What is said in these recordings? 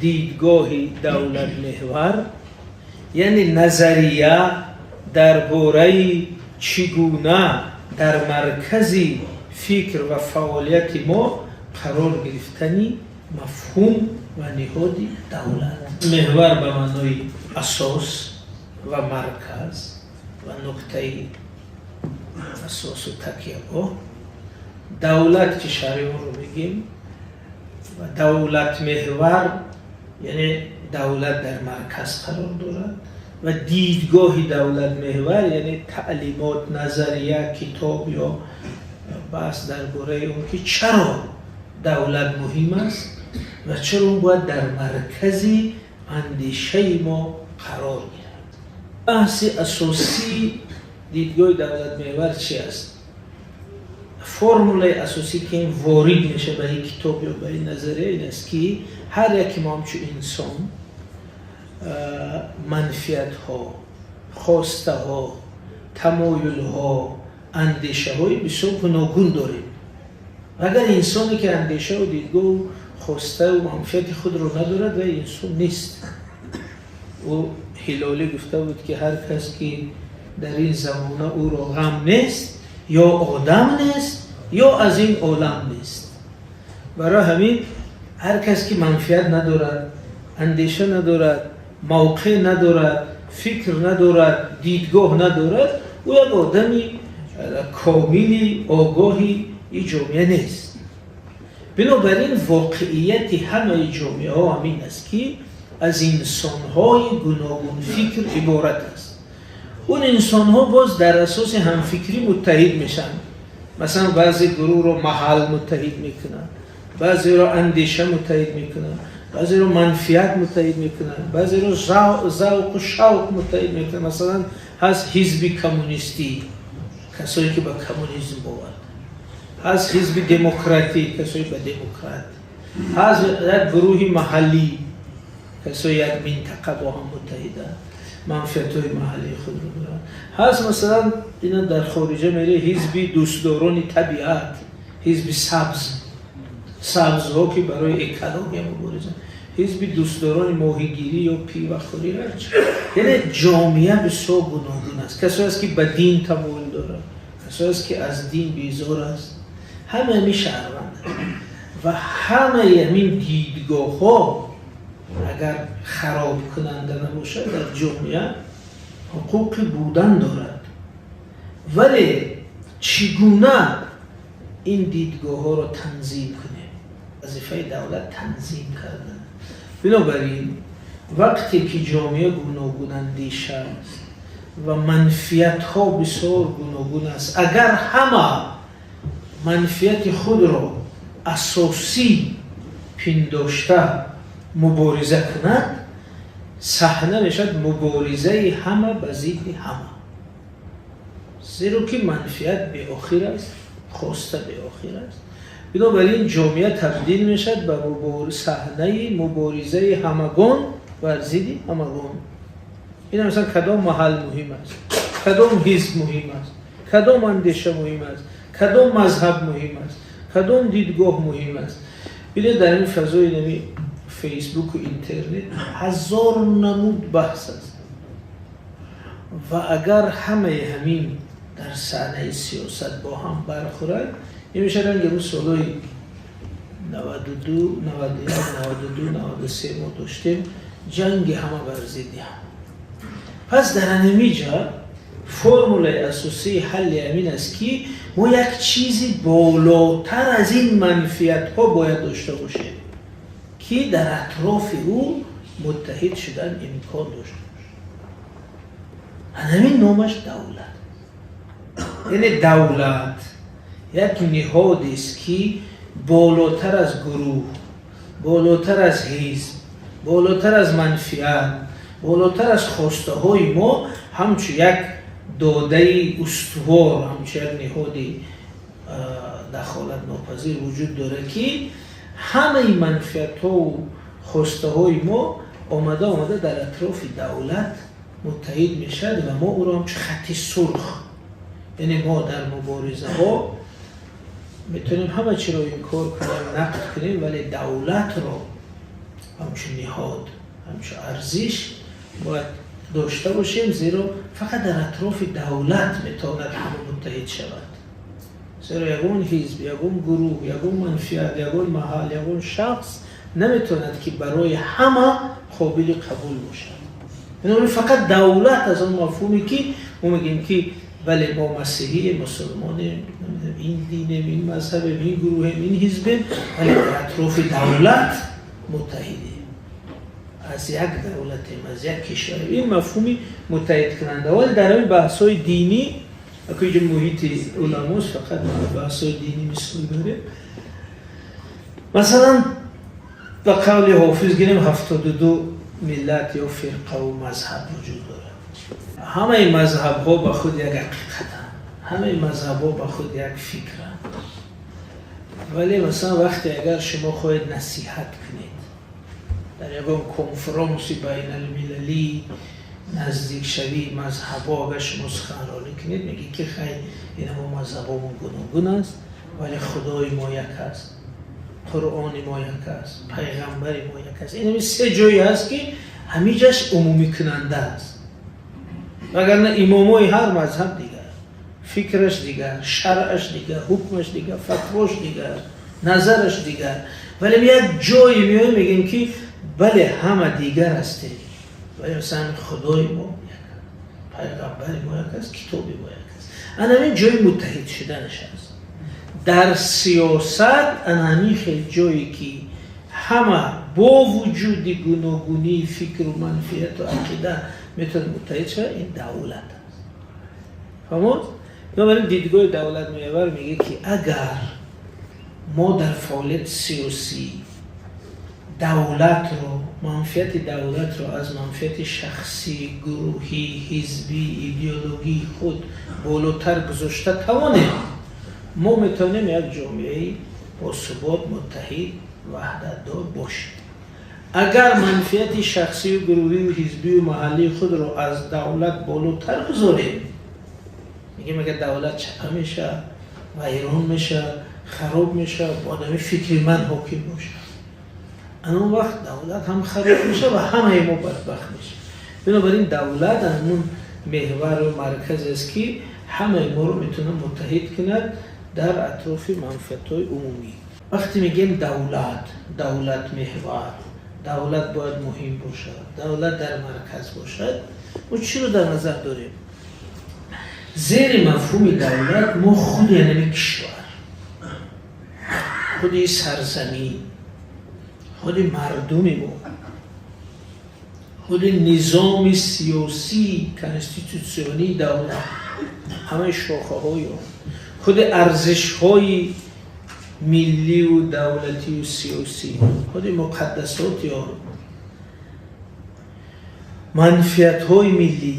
Дидгоҳи давлатмеҳвар, яъне назария дар бораи чӣ гуна дар маркази фикр ва фаъолияти мо қарор гирифтани мафҳум ва ниҳоди давлат. Меҳвар ба маънои асос ва марказ ва нуқтаи асосу такягоҳ, давлат ки шарҳи онро мегем ва давлатмеҳвар, яъне давлат дар марказ қарор дорад ва дидгоҳи давлатмеҳвар, яъне таълимот, назария, китоб ё баҳс дар бораи он ки чаро давлат муҳим аст ва чаро он бояд дар маркази андешаи мо қарор гирад. Баҳси асосии дидгоҳи давлатмеҳвар чи аст? Формулаи асосӣ, ки ин ворид меша ба ин китоб ё ба ин назария, ин аст, ки ҳар яке мо ҳамчун инсон манфиатҳо, хостаҳо, тамоюлҳо, андешаҳои бисёр гуногун дорем. Агар инсоне ки андешаву дидгоҳу хоставу манфиати худро надорад, вай инсон нест. Ӯ Ҳилолӣ гуфта буд, ки ҳар кас ки дар ин замона ӯро ғам нест, ё одам нест, ё аз ин олам нест. Барои ҳамин ҳар кас ки манфиат надорад, андеша надорад, мавқеъ надорад, фикр надорад, дидгоҳ надорад, ӯ як одами комили огоҳи ин ҷомеа нест. Бинобар ин воқеияти ҳамаи ҷомеаҳо ҳамин аст, ки аз инсонҳои гуногунфикр иборат аст. Он инсонҳо боз дар асоси ҳамфикрӣ муттаҳид мешаванд. Масалан, баъзе гурӯҳро маҳал муттаҳид мекунанд, баъзеро андеша муттаҳид мекунанд, баъзеро манфиат муттаҳид мекунанд, баъзеро завқу шавқ муттаҳид мекунанд. Масалан, ҳаст ҳизби коммунистӣ, касое ки ба коммунизм бовар, ҳаст ҳизби демократӣ, касое ба демократ, ҳаст як гурӯҳи маҳаллӣ, касое як минтақа бо ҳам муттаҳиданд, манфиатҳои маҳаллии худро доранд. Ҳаст, масалан, ина дар хориҷа мере, ҳизби дӯстдорони табиат, ҳизби сабз, сабзҳо, ки барои экология муборизанд, ҳизби дӯстдорони моҳигирӣ ё пивахӯрӣ, ҳарчи. Яъне ҷомеа бисёр гуногун аст. Касое аст, ки ба дин тамоюл дорад, касое аст, ки аз дин безор аст. Ҳама ҳамин шаҳрванд ва ҳамаи ҳамин дидгоҳҳо, агар харобкунанда набошад, дар ҷомеа ҳуқуқи будан дорад. Вале чӣ гуна ин дидгоҳҳоро танзим кунем? Вазифаи давлат танзим кардан. Бинобар ин вақте ки ҷомеа гуногунандеша аст ва манфиатҳо бисёр гуногун аст, агар ҳама манфиати худро асосӣ пиндошта мубориза кунад, саҳна мешавад муборизаи ҳама ба зидди ҳама, зеро ки манфиат беохир аст, хоста беохир аст. Бинобар ин ҷомеа табдил мешавад ба саҳнаи муборизаи ҳамагон бар зидди ҳамагон. Ин масалан, кадом маҳал муҳим аст, кадом ҳизб муҳим аст, кадом андеша муҳим аст, кадом мазҳаб муҳим аст, кадом дидгоҳ муҳим аст? Бинед, дар ин фазои нами Фейсбуку интернет ҳазор намуд баҳс аст ва агар ҳамаи ҳамин дар саҳнаи сиёсат бо ҳам бархӯрад, ин мешавад ранги рӯз солҳои 92, 91, 92, 93 мо доштем, ҷанги ҳама бар зидди ҳам. Пас дар анамиҷа формулаи асосии ҳалли ҳамин аст, ки мо як чизи болотар аз ин манфиатҳо бояд дошта бошем, ки дар атрофи ӯ муттаҳид шудан имкон дошта бошад. Ҳамин номаш давлат. Яъне давлат як ниҳодест, ки болотар аз гурӯҳ, болотар аз ҳизб, болотар аз манфиат, болотар аз хостаҳои мо, ҳамчун як додаи устувор, ҳамчун як ниҳоди дахолатнопазир вуҷуд дорад, ки ҳамаи манфиатҳову хостаҳои мо омада омада дар атрофи давлат муттаҳид мешавад ва мо ӯро ҳамчун хати сурх, яъне мо дар муборизаҳо метавонем ҳама чиро инкор кунем, нақд кунем, вале давлатро ҳамчун ниҳод, ҳамчун арзиш бояд дошта бошем, зеро фақат дар атрофи давлат метавонад ҳама муттаҳид шавад. Зеро ягон ҳизб, ягон гурӯҳ, ягон манфиат, ягон маҳал, ягон шахс наметавонад, ки барои ҳама қобили қабул бошад. Бинобар фақат давлат аз он мафҳуме, ки мо мегӯем, ки бале, мо масеҳием, мусулмонем, ин динем, ин мазҳабем, ин гурӯҳем, ин ҳизбем, вале дар атрофи давлат муттаҳидем, аз як давлатем, аз як кишварем. Ин мафҳуми муттаҳидкунанда. Вале дар ҳамин баҳсҳои динӣ, акӯ инҷо муҳити уламост, фақат баҳсҳои динӣ мисол дорем. Масалан, ба қавли Ҳофиз гирем, 72 миллат ё фирқаву мазҳаб вуҷуд дорад. Ҳамаи мазҳабҳо ба худ як ҳақиқатанд, ҳамаи мазҳабҳо ба худ як фикранд. Вале масалан, вақте агар шумо хоҳед насиҳат кунед дар ягон конфронси байналмилалӣ, наздикшавии мазҳабҳо, агар шумо суханронӣ кунед, мегӯед, ки хай, ина мо мазҳабҳомон гуногун аст, вале Худои мо як аст, Қуръони мо як аст, пайғамбари мо як аст. Инами се ҷое аст, ки ҳамиҷаш умумикунанда аст. Вагарна имомои ҳар мазҳаб дигар, фикраш дигар, шаръаш дигар, ҳукмаш дигар, фатвош дигар, назараш дигар. Вале як ҷое меоем, мегӯем, ки бале, ҳама дигар ҳастем, вале масалан Худои мо як аст, пайғамбари мо як аст, китоби мо як аст. Ана ҳамин ҷои муттаҳид шуданаш аст. Дар сиёсат ана ҳамин хел ҷое, ки ҳама бо вуҷуди гуногунии фикру манфиату ақида метавонад муттаҳид шавад, ин давлат аст. Фаҳмод? Бинобарин дидгоҳи давлат меҳвар мегӯяд, ки агар мо дар фаъолияти сиёсӣ давлатро, манфиати давлатро аз манфиати шахсӣ, гурӯҳӣ, ҳизбӣ, идеологии худ болотар гузошта тавонем, мо метавонем як ҷомеаи босубот, муттаҳид, ваҳдатдор бошем. Агар манфиати шахсию гурӯҳию ҳизбию маҳаллии худро аз давлат болотар гузорем, мегем, агар давлат чапа мешавад, вайрон мешавад, хароб мешавад, бо одами фикри ман ҳоким бошад, ан он вақт давлат ҳам хароб мешавад ва ҳамаи мо бадбахт мешавад. Бинобар ин давлат ҳамун меҳвару марказ аст, ки ҳамаи моро метавонад муттаҳид кунад дар атрофи манфиатҳои умумӣ. Вақте мегӯем давлат, давлат меҳвар, давлат бояд муҳим бошад, давлат дар марказ бошад, мо чиро дар назар дорем? Зери мафҳуми давлат мо худи ҳамин кишвар, худи сарзамин, худи мардуми мо, худи низоми сиёсӣ, конститутсионии давлат, ҳамаи шохаҳои он, худи арзишҳои милливу давлатию сиёсӣ, худи муқаддасоти он, манфиатҳои миллӣ,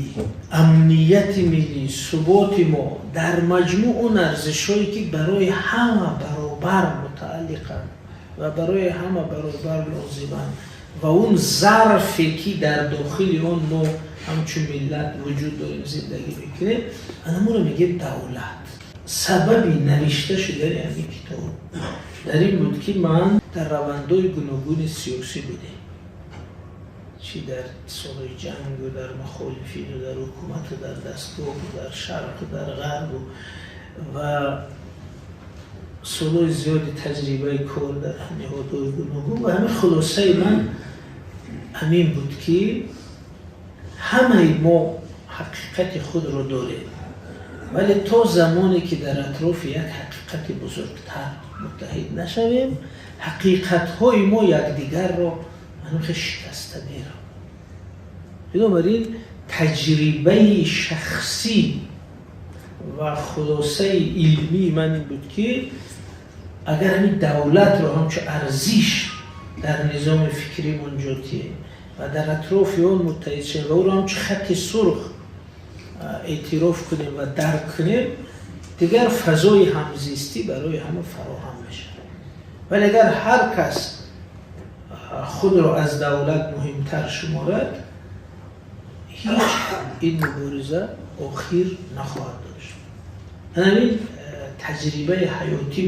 амнияти миллӣ, суботи мо, дар маҷмӯъ он арзишҳое, ки барои ҳама баробар мутааллиқанд ва барои ҳама баробар лозиманд ва он зарфе, ки дар дохили он мо ҳамчун миллат вуҷуд дорем, зиндагӣ мекунем, анаморо мегӯем давлат. Сабаби навишта шудани ҳамин китоб дар ин буд, ки ман дар равандҳои гуногуни сиёсӣ будем, чӣ дар солҳои ҷангу дар мухолифину дар ҳукумату дар дастгоҳу дар шарқу дар ғарбу ва солҳои зиёди таҷрибаи кор дар ниҳодҳои гуногун. Ва ҳамин хулосаи ман ҳамин буд, ки ҳамаи мо ҳақиқати худро дорем, вале то замоне ки дар атрофи як ҳақиқати бузургтар муттаҳид нашавем, ҳақиқатҳои мо якдигарро ҳамихе шикаста меравад. Бинобар ин таҷрибаи шахсӣ ва хулосаи илмии ман ин буд, ки агар ҳамин давлатро ҳамчун арзиш дар низоми фикримон ҷо диҳем ва дар атрофи он муттаҳид шавем ва ӯро ҳамчун хатти сурх эътироф кунем ва дарк кунем, дигар фазои ҳамзистӣ барои ҳама фароҳам мешавад. Вале агар ҳар кас худро аз давлат муҳимтар шуморад, ҳеҷ ин мубориза охир нахоҳад дошт. Ҳамин таҷрибаи ҳаётӣ.